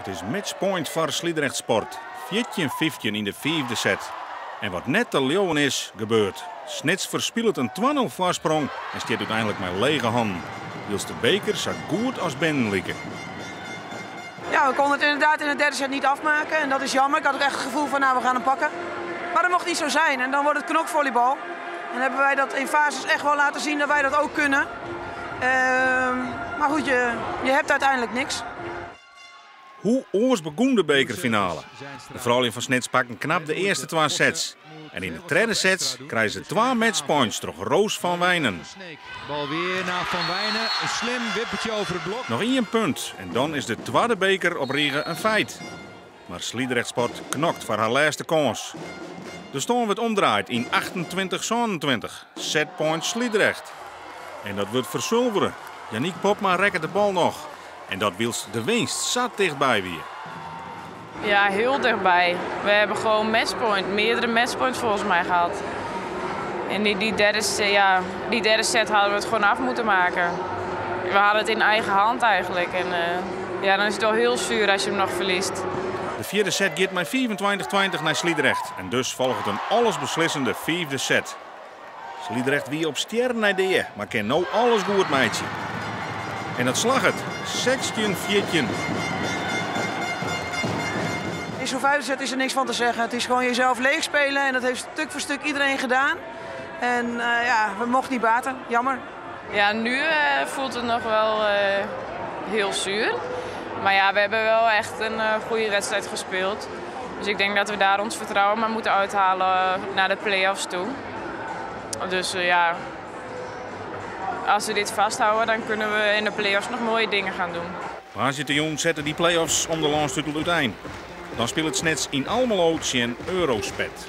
It is matchpoint foar Sliedrecht Sport. 14-15 yn de fiifde set. En wat net te leauwen is, gebeurt. Snits ferspilet in 2-0 foarsprong en stiet úteinlik mei lege hannen. Wylst de beker sa goed as binnen like. Ja, we konden het inderdaad in de derde set niet afmaken. En dat is jammer. Ik had ook echt het gevoel van, nou, we gaan hem pakken. Maar dat mocht niet zo zijn. En dan wordt het knokvolleybal. En hebben wij dat in fases echt wel laten zien dat wij dat ook kunnen. Maar goed, je hebt uiteindelijk niks. Hoe oars begûn de bekerfinale? De froulju fan Snits pakken knap de earste twa sets. En yn de tredde set krije se twa matchpoints troch Roos van Wijnen. Bal weer naar Van Wijnen. Een slim wippertje over het blok. Noch ien punt en dan is de twadde beker op rige in feit. Mar Sliedrecht Sport knokt foar har lêste kâns. De stân wurdt omdraaid yn 28-27. Setpoint Sliedrecht. En dat wurdt fersulvere. Janiek Popma rekket de bal noch. En dat wylst de winst sa tichtby wie. Ja, heel dichtbij. We hebben gewoon matchpoint, meerdere matchpoints volgens mij gehad. En ja, die derde set hadden we het gewoon af moeten maken. We hadden het in eigen hand eigenlijk. En ja, dan is het wel heel zuur als je hem nog verliest. De fjirde set giet mei 25-20 nei Sliedrecht. En dus folget in allesbeslissende fiifde set. Sliedrecht wie op stjerren nei dea, mar kin no alles goed meitsje. En dat slagget. 16-14. In zo'n vijfde set is er niks van te zeggen. Het is gewoon jezelf leeg spelen en dat heeft stuk voor stuk iedereen gedaan. En ja, we mochten niet baten. Jammer. Ja, nu voelt het nog wel heel zuur. Maar ja, we hebben wel echt een goede wedstrijd gespeeld. Dus ik denk dat we daar ons vertrouwen maar moeten uithalen naar de play-offs toe. Dus ja, als we dit vasthouden, dan kunnen we in de play-offs nog mooie dingen gaan doen. Woansdeitejûn sette dy play-offs om de lânstitel útein. Dan spilet Snits yn Almelo tsjin Eurosped.